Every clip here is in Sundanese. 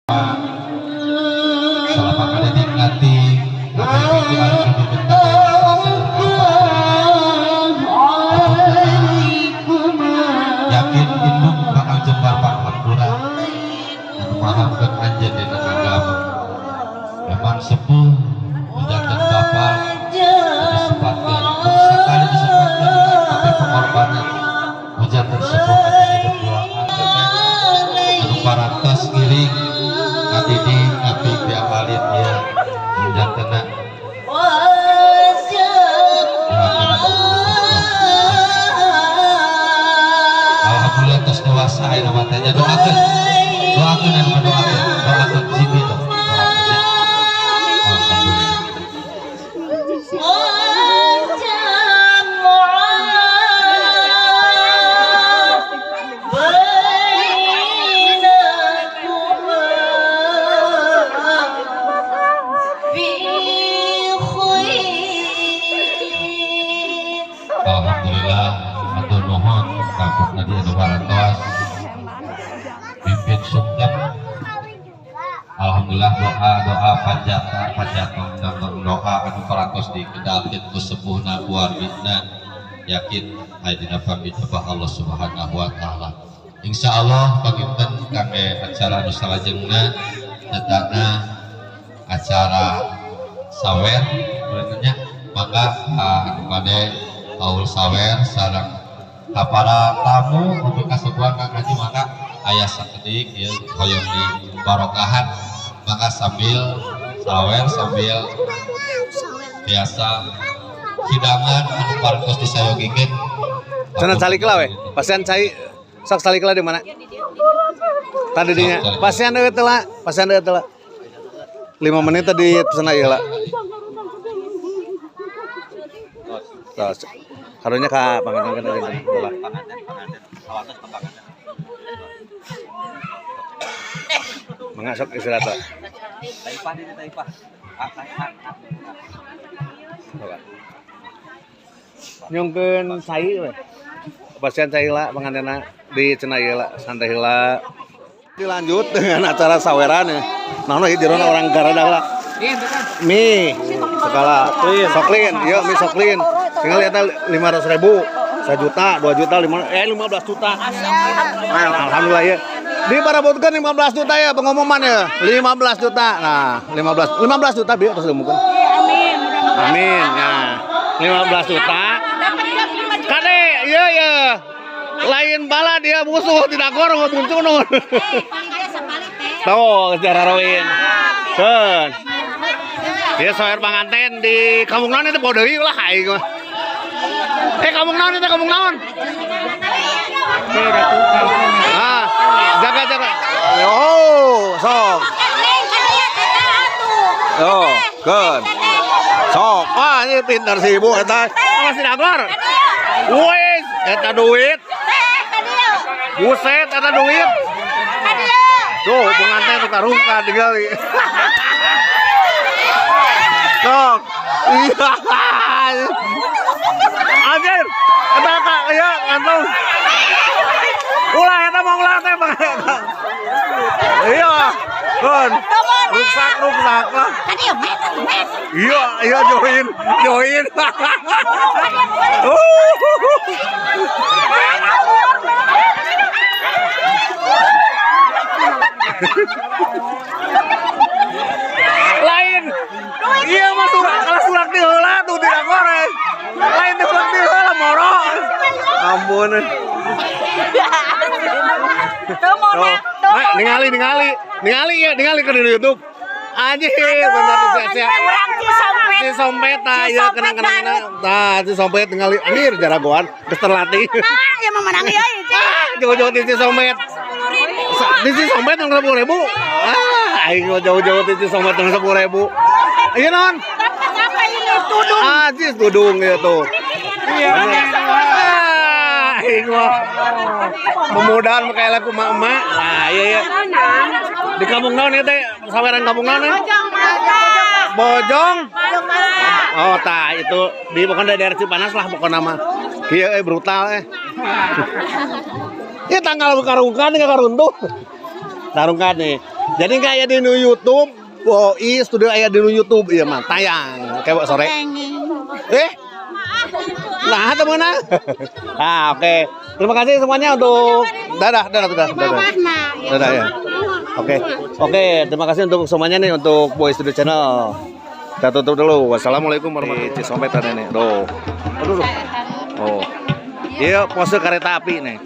Salama kali ngati ngati anu yakin indung bakal jembar panghampura anu mahamkeun anjeun dina agama. Memang sepuh menjanten bapak disempatkeun sekali disempatkeun, tapi pengorbanan menjanten sepuh anu diperjuangan anu parantos ngiring ngadidik ngapik diamalin ieu jantenna. Alhamdulillah tos dewasa ayeuna mah teh nya. Doakeun, doakeun anu doakeun, doakeun sini dong, doakeun ya. Alhamdulillah. Alhamdulillah, hatur nuhun ka Nadi anu parantos pimpin sungkem. Alhamdulillah, doa doa panjata panjatong dan doa anu parantos dikedalkeun ku sepuhna keluargina yakin aya dina pangijabah Allah Subhanahu wa Taala. Insyaallah panginten kangge acara anu salajengna tetana acara sawer nya. Mangga anu bade haul sawer sareng ka para tamu untuk kasuguhan Kang Haji, maka aya sakedik ieu hoyong di barokahan. Maka sambil sawer, sambil biasa hidangan anu parantos disayogikeun. Cenah calik lah we. Pasihan cai sok calik lah di mana? Tadi dinya. Pasihan deui teh lah, pasihan deui teh lah. 5 menit tadi pesan ieu lah. Tos. Karunya ka panganten kan lah. Mangga sok istirahat lah. Taipah ini taipah. Ah, ah, ah. Nyungkeun cai we. Pasihan cai lah pangantena di cenah ieu lah, santai heula. Dilanjut dengan acara saweran ya. Nah, ieu jerona orang Garada lah. Mie segala soklin, yuk mie soklin. Tinggal lihat 500.000, 1 juta, 2 juta, lima, 15 juta. Alhamdulillah ya. Di parabotkeun 15 juta ya pengumuman ya. 15 juta. Nah, 15 15 juta biar terus mungkin. Amin. Amin. Nah, 15 juta. Kade, iya ya. Lain bala dia musuh tidak gorong muncul nun. Tuh, sejarah roin. Keun. Dia sawer panganten di kampung naon itu podeui lah aing mah. Eh, kampung naon itu, kampung naon? Ah, jaga jaga. Oh, sok. Oh, keun. Sok. Ah, ini pintar si ibu eta. Masih dagor. Wes, eta duit. Buset, eta duit. Tuh, pengantin tukar rungkad tinggal. Sok. Iya. Anjir. Eta kak, iya ngantung. Ulah eta mau ulah teh bang. Iya. Kun. Ruksak ruksak lah. Iya, iya join, join. Lain. Iya mah surak kalah surak di heula tuh tidak goreng. Lain di surak di heula moro. Ampun. Tuh, nah, ningali ningali ningali ya, ningali ke di YouTube. Anjir, bener tuh sia-sia. Urang Cisompet. Cisompet tah ya kenang-kenang. Tah, Cisompet ningali anjir jaragoan geus terlatih. Nah, ya mah menang ya. Ah, jauh-jauh di Cisompet. Di Cisompet yang 10.000. Ah, aing mah jauh-jauh di Cisompet yang 10.000. Iya non. Dapat apa ini tudung? Ah, jis tudung ya tuh. Iya. Ah, aing mah pemudaan pakai lagu emak-emak. Nah, iya iya. Di kampung naon ieu teh? Saweran kampung naon ya? Bojong. Oh, tah itu di pokoknya daerah Cipanas lah pokoknya mah. Kieu brutal eh. Ya tanggal karungkan enggak karuntuh. Tarungkan nih. Jadi kayak di nu YouTube, Boi Studio aya di nu YouTube ieu mah tayang kayak sore. Eh? Nah, temen. Nah, oke. Terima kasih semuanya untuk dadah, dadah, dadah, dadah. Dadah ya. Oke. Oke, terima kasih untuk semuanya nih untuk Boy Studio Channel. Kita tutup dulu. Wassalamualaikum warahmatullahi wabarakatuh. Sampai tadi nih. Tuh. Aduh. Aduh. Oh. Iya, pose kereta api nih.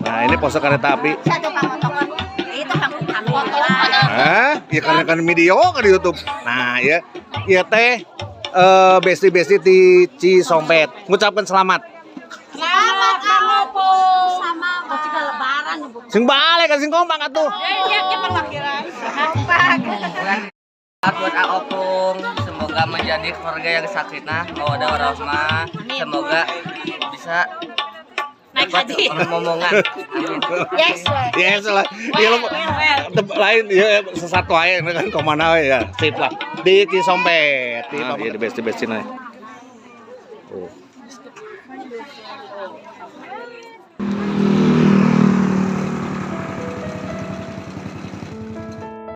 Nah, ini pose kereta api. Satu pangotongan. Itu kami. Hah? Ya karena kan video kan di YouTube. Nah, ya. Iya teh besti-besti di Cisompet. Ngucapkan selamat. Selamat Kang Opung. Sama juga lebaran. Sing balik sing kompak atuh. Iya, perwakilan. Buat Opung, semoga menjadi keluarga yang sakinah, mawadah warahmah. Semoga bisa Naik dapat haji. momongan. Amin. Yes. Yes lah. Iya lo lain ya sesatu aja kan kemana we ya. Sip lah. Di Cisompet. Di iya di besti-besti nih. Tuh.